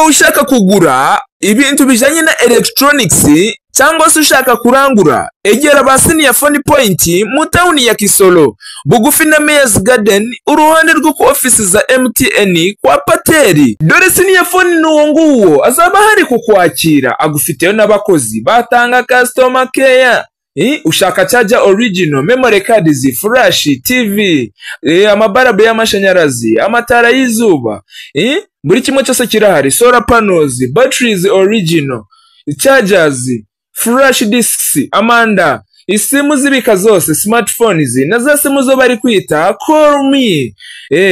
Ushaka kugura ibintu bijanye na electronics cyangwa se ushaka kurangura, egera ba Senior Phone Point mu town ya Kisoro, bugufi na Mayor's Garden, uruhande rwo ku office za MTN kwa Pateri. Dore Senior Phone n'uwo nguwo azaba hari kukwakira, agufiteyo n'abakozi batanga customer care. Ushaka charger original, memory cards, flash, TV, amabarabu y'amashanyarazi, amatara y'izuba, buri kimwe cyose kirahari, solar panels, batteries original, chargers, flash discs, amanda, isimu zibika zose, smartphones na za simu zo bari kwita call me.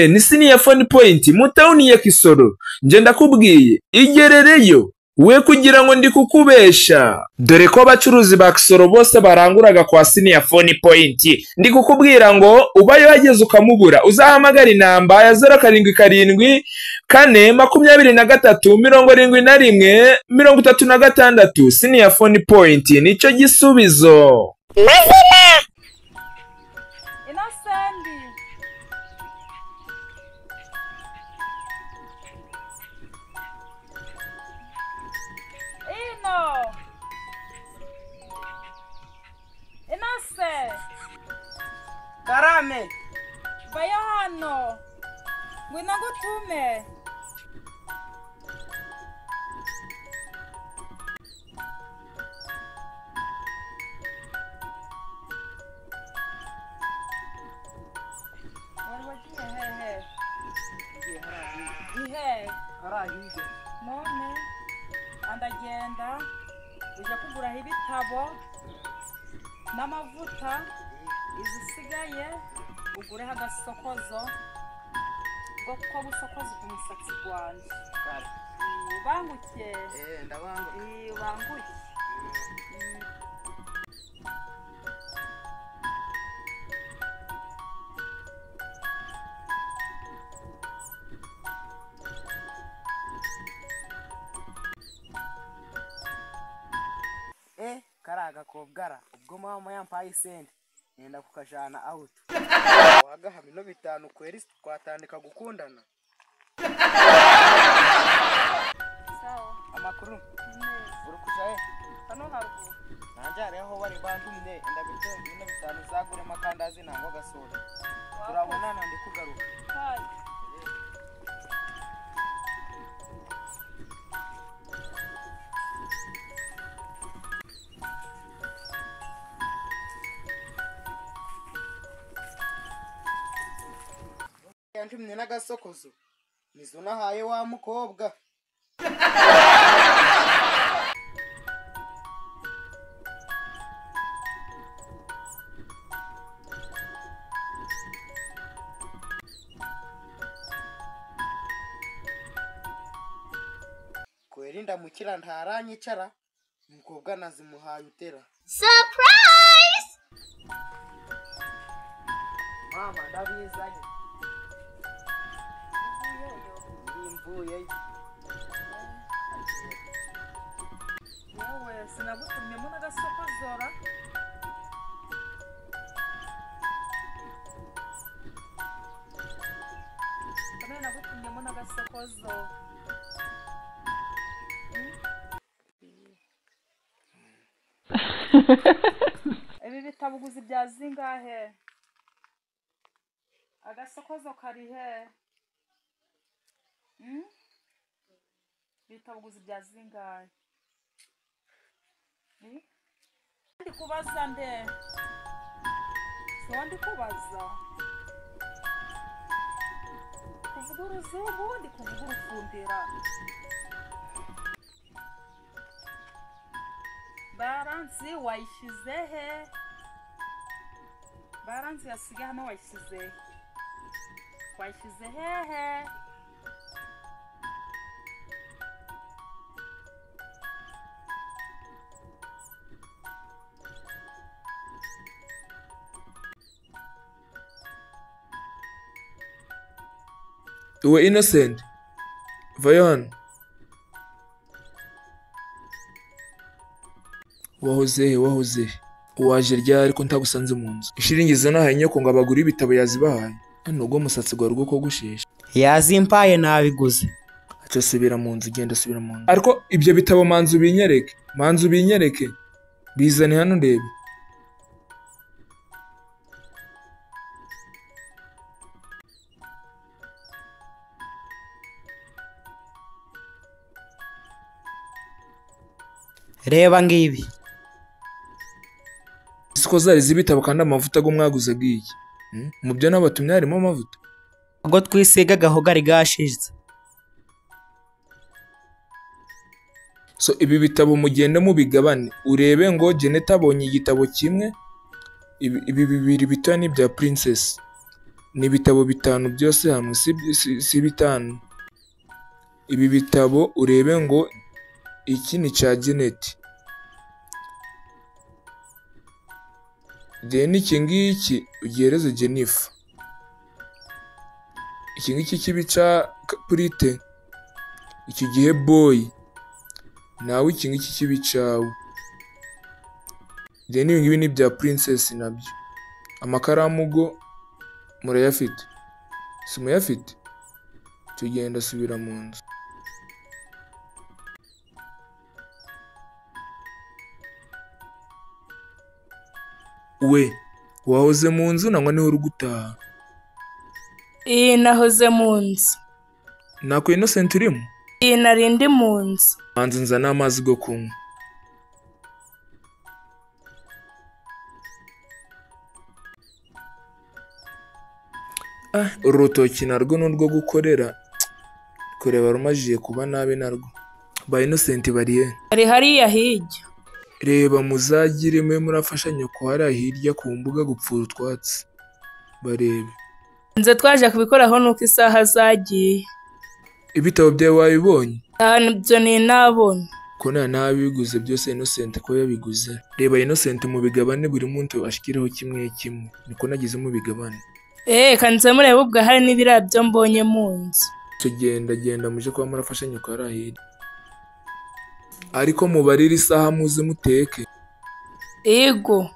Ni Senior Phone Point mu town ya Kisoro. Nje ndakubwiye igerereyo we kugira ngo ndi kukubesha, dore ko abacuruzi ba Kisoro bose baranguraga kwa Senior Phone Point. Ndi kukubwira ngo ubayo wageze ukamubura, uzahamagara inamba ya 077 4 23 71 36. Senior Phone Point nicyo gisubizo. Innocent. Ino. Innocent. Karame. Vayo hano. Ngwino ngutume. Wari wagiye hehe? Ni hehe? None andagenda ujya kuguraho ibitabo n'amavuta, izisigaye ugureho agasokozo ko gusokoza umusatsi gwanjye. Ubanguke. Ndabanguke. Ubanguke. Kari agakobwara ubwo mama yampaye isente nenda kukajana out. Wagaha bino 5 kweri twatandika gukundana. Sawa. Amakuru uri kujaye hano haruguru nanje hariho bari bandumye ndabito bino 5 zagure makandazi nango gasoda. Turabonana ndi kugaruka. Hai. Yantumye n'agasokozo nizo nahaye wa mukobwa. Kweri ndamukira ntaranyicara, umukobwa nazimuhaye utera. Surprise! Mama ndabizanye. Mvuyeyo. Yewe sinagutumyemo n'agasokozora. None nagutumyemo n'agasokozo. Ibi bitabo uguze bya zingahe? Agasokozo kari he? Bitabo uguze bya zingahe? Ndi kubaza nde? So ndi kubaza. Kuvuga uruzungu ndi kuvuga urufumbira. Baranzi wayishize he? Baranzi yasigaye hano wayishize he? Wayishize hehe? Uwe Innocent, vayo hano. Wahoze he? Wahoze he? Waje ryari ariko ntagusanze mu nzu? Ishiringi nahaye nyoko ngo abagure ibitabo yazibahaye. Hano ubwo musatsi gwa rugo ko gushesha. Yazimpaye nabiguze. Cyo subira mu nzu, genda subira mu nzu. Ariko ibyo bitabo manzu binyereke, manzu binyereke. Bizane hano ndebe. Reba ngibi. Siko zari zibitabo kandi amavuta go mwaguze agiye. Mu byo nabatumye harimo amavuta. Ago twisigaga aho gari gashize. So ibi bitabo mugende mubigabane, urebe ngo Janet abonye igitabo kimwe, ibi bibiri bitoya ni ibya Princess. Ni ibitabo bitanu byose hamwe, si bitanu. Ibi bitabo urebe ngo iki ni cya Janet. Then iki ngiki ugihereze Jennifer. Iki ngiki kibi cya Purite. Iki gihe boy. Nawe iki ngiki kibi cyawe. Then ibi ngibi ni ibya Princess nabyo. Amakaramu go murayafite. Si muyafite? Tugenda subira mu nzu. We, wahoze mu nzu nangwa niho uri gutaha? Nahoze mu nzu. Nako Innocent urimo? Nari ndi mu nzu. Manzi nzana amazi go kunywa. Uru rutoki narwo ni urwo gukorera, kureba rumajiye kuba nabi narwo. Ba Innocent bari he? Bari hariya hirya. Reba muzagire mwe murafasha nyoko hariya hirya ku mbuga gupfura utwatsi. Barebe. Nze twaje kubikoraho nuko isaha zagiye. Ibitabo byawe wabibonye? Ntabyo ninabona. Ko nta nabiguze byose Innocent ko yabiguze. Reba Innocent mu bigabane buri muntu ashikireho kimwe kimwe. Niko nagize mu bigabane. Kanze murebe ubwo hari n'ibirabyo mbonye mu nzu. Tugenda genda muje kwa murafasha nyoko hariya hirya. Ariko mubarire isaha muze muteke. Yego.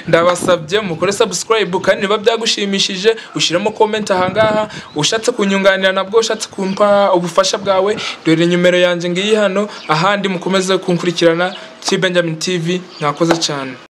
Ndabasabye mukore subscribe kandi niba byagushimishije ushiremo comment ahangaha, ushatse kunyunganira nabwo ushatse kumpa ubufasha bwawe, dore nimero yanjye ngiyi hano, ahandi mukomeze kunkurikirana Benjamin TV. Mwakoze cyane.